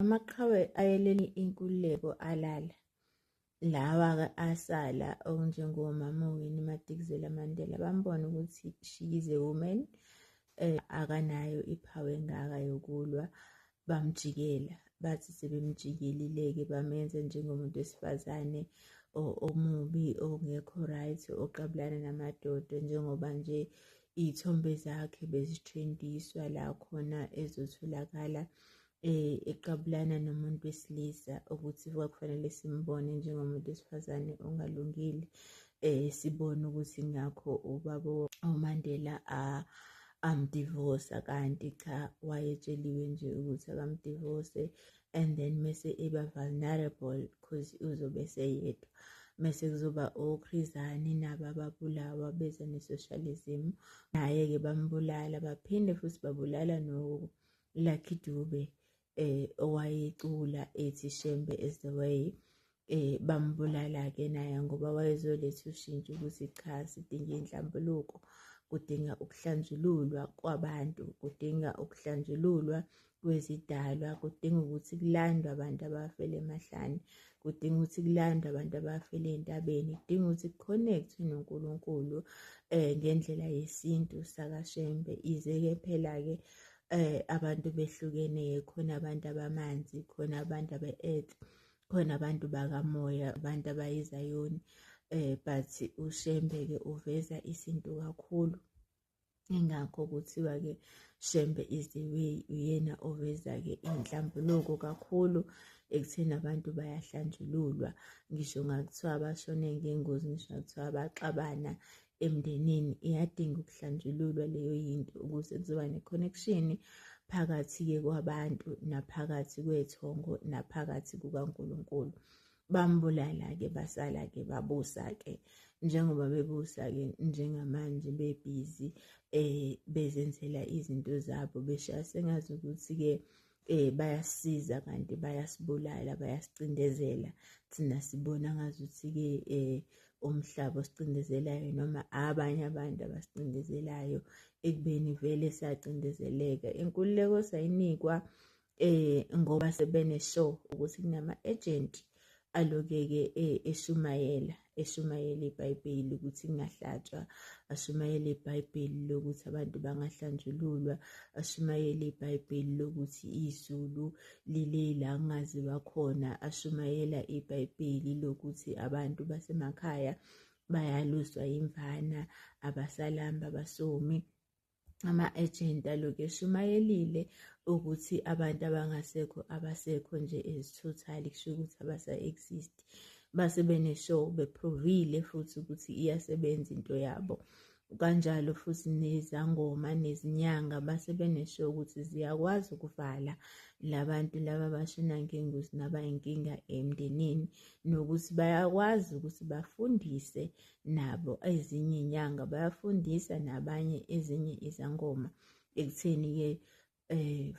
Amaqhawe ayelwela inkululeko alala. Lawa-ke asala okunjengomama uWinnie Madikizela Mandela bambona ukuthi she is a woman, akanayo i-power engaka yokulwa, bamjikela. Bathi sebemjikelile-ke bamenza njengomuntu wesifazane omubi, ongekho right, oqabulana namadoda, njengoba nje iy'thombe zakhe bezithrendiswa la khona ezotholakala eqabulana nomuntu wesilisa, ukuthi kwakufanele simbone njengomuntu wesifazane ongalungile. Sibone ukuthi ngakho ubaba uMandela amdivosa, kanti cha, wayetsheliwe nje ukuthi akamdivose and then mese eba vulnerable cause uzobe eseyedwa. Mese kuzoba oChris Hani nabo ababulawa beza ne-socialism, naye-ke bambulala, baphinde futhi babulala no-Lucky Dube, owayecula ethi "Shembe is the way". Bambulala-ke naye ngoba wayezoletha ushintsho ukuthi cha, sidinga inhlambuluko, kudinga ukuhlanjululwa kwabantu, kudinga ukuhlanjululwa kwezidalwa, kudinga ukuthi kulandwe abantu abafele emahlane, kudinga ukuthi kulandwe abantu abafele ey'ntabeni, kudinga ukuthi ku-connect-we noNkulunkulu ngendlela yesintu sakaShembe. Ize-ke phela-ke abantu behlukene, khona abantu abamanzi, khona abantu abe-earth, khona abantu bakamoya, abantu abayizayoni, but uShembe-ke uveza isintu kakhulu. Ingakho kuthiwa-ke Shembe is the way, uyena oveza-ke inhlambuluko kakhulu ekutheni abantu bayahlanjululwa. Ngisho ngakuthiwa bashone ngengozi, ngisho ngakuthiwa baxabana emndenini, iyadinga ukuhlanjululwa leyo yinto ukuze kuzoba ne-connection phakathi-ke kwabantu naphakathi kwethongo naphakathi kukaNkulunkulu. Bambulala-ke, basala-ke babusa-ke njengoba bebusa-ke njengamanje, bebhizi bezenzela izinto zabo, beshaya sengazi ukuthi-ke bayasisiza kanti bayasibulala, bayasicindezela. Thina sibona ngazuthi-ke umhlaba osicindezelayo noma abanye abantu abasicindezelayo, ekubeni vele sacindezeleka. Inkululeko sayinikwa ngoba sebene-sure ukuthi kunama-agent aloke-ke eshumayela iBhayibheli ukuthi kungahlatshwa, ashumayele iBhayibheli lokuthi abantu bangahlanjululwa, ashumayele iBhayibheli lokuthi izulu lile la kungaziwa khona, ashumayela iBhayibheli lokuthi abantu basemakhaya bayaluswa imvana, abasalamba abasomi. Ama-agent aloku eshumayelile ukuthi abantu abangasekho abasekho nje as totally, kusho ukuthi abasa-exist. Base bene-sure, be-prove-ile futhi ukuthi iyasebenza into yabo. Kanjalo futhi nezangoma nezinyanga base bene-sure ukuthi ziyakwazi ukuvala labantu laba abashona ngengozi nabayinkinga emndenini, nokuthi bayakwazi ukuthi bafundise nabo ezinye iy'nyanga, bayafundisa nabanye ezinye izangoma ekutheni-ke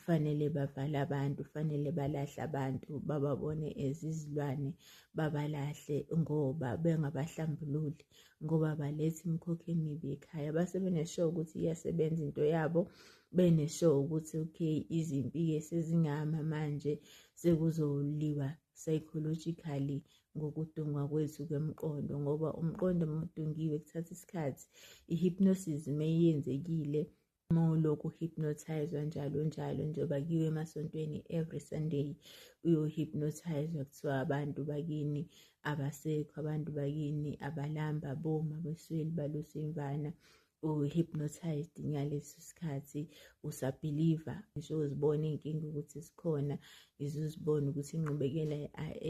fanele bavale abantu, fanele balahle abantu, bababone as izilwane, babalahle ngoba bengabahlambululi, ngoba baletha imikhokha emibi ekhaya. Base bene-sure ukuthi iyasebenza into yabo, bene-sure ukuthi okay, izimpi-ke sezingama manje, sekuzoliwa psychologically ngokudungwa kwethu kwemiqondo, ngoba umqondo uma udungiwe kuthatha isikhathi. I-hypnosis meyenzekile, uma ulokhu u-hypnotize-wa njalo njalo, njengoba kuyiwa emasontweni every Sunday uyo-hypnotize-wa, kuthiwa abantu bakini abasekho, abantu bakini abalamba boma besweli balusa imvana. U-hypnotized ngaleso sikhathi, usa-believe-a, ngisho uzibona iy'nkinga ukuthi zikhona, uzibone ukuthi inqubekela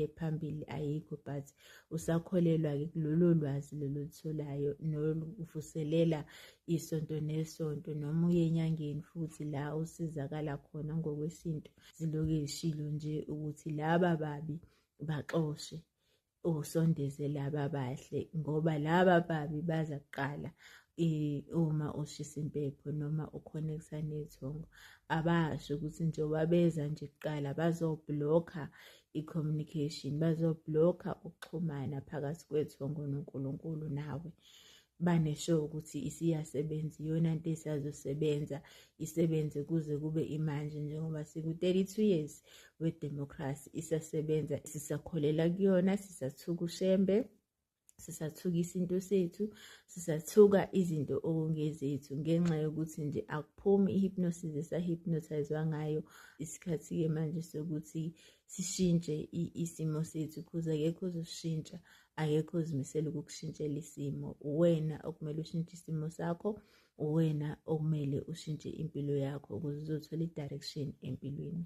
ephambili ayikho, but usakholelwa-ke kulolo lwazi lolu olutholayo nolukuvuselela isonto nesonto, noma uye enyangeni futhi la usizakala khona ngokwesintu. Zilokhu ey'shilo nje ukuthi laba babi baxoshe, usondeze laba bahle, ngoba laba babi baza kuqala uma ushisa impepho noma u-connect-a nethongo. Abasho ukuthi njengoba beza nje kuqala bazo-block-a i-communication, bazo-block-a ukuxhumana phakathi kwethongo noNkulunkulu nawe. Bane-sure ukuthi isiyasebenza, iyona nto esazosebenza, isebenze kuze kube imanje, njengoba siku-32 years wedemocracy, isasebenza, sisakholela kuyona, sisathuka uShembe, sisathuka isintu sethu, sisathuka izinto okungezethu, ngenxa yokuthi nje akuphumi i-hypnosis esa-hypnotizwa ngayo. Isikhathi-ke manje sokuthi sishintshe isimo sethu, 'cause akekho ozosishintsha, akekho ozimisele ukukushintshela isimo. Uwena okumele ushintshe isimo sakho, uwena okumele ushintshe impilo yakho ukuze uzothola i-direction empilweni.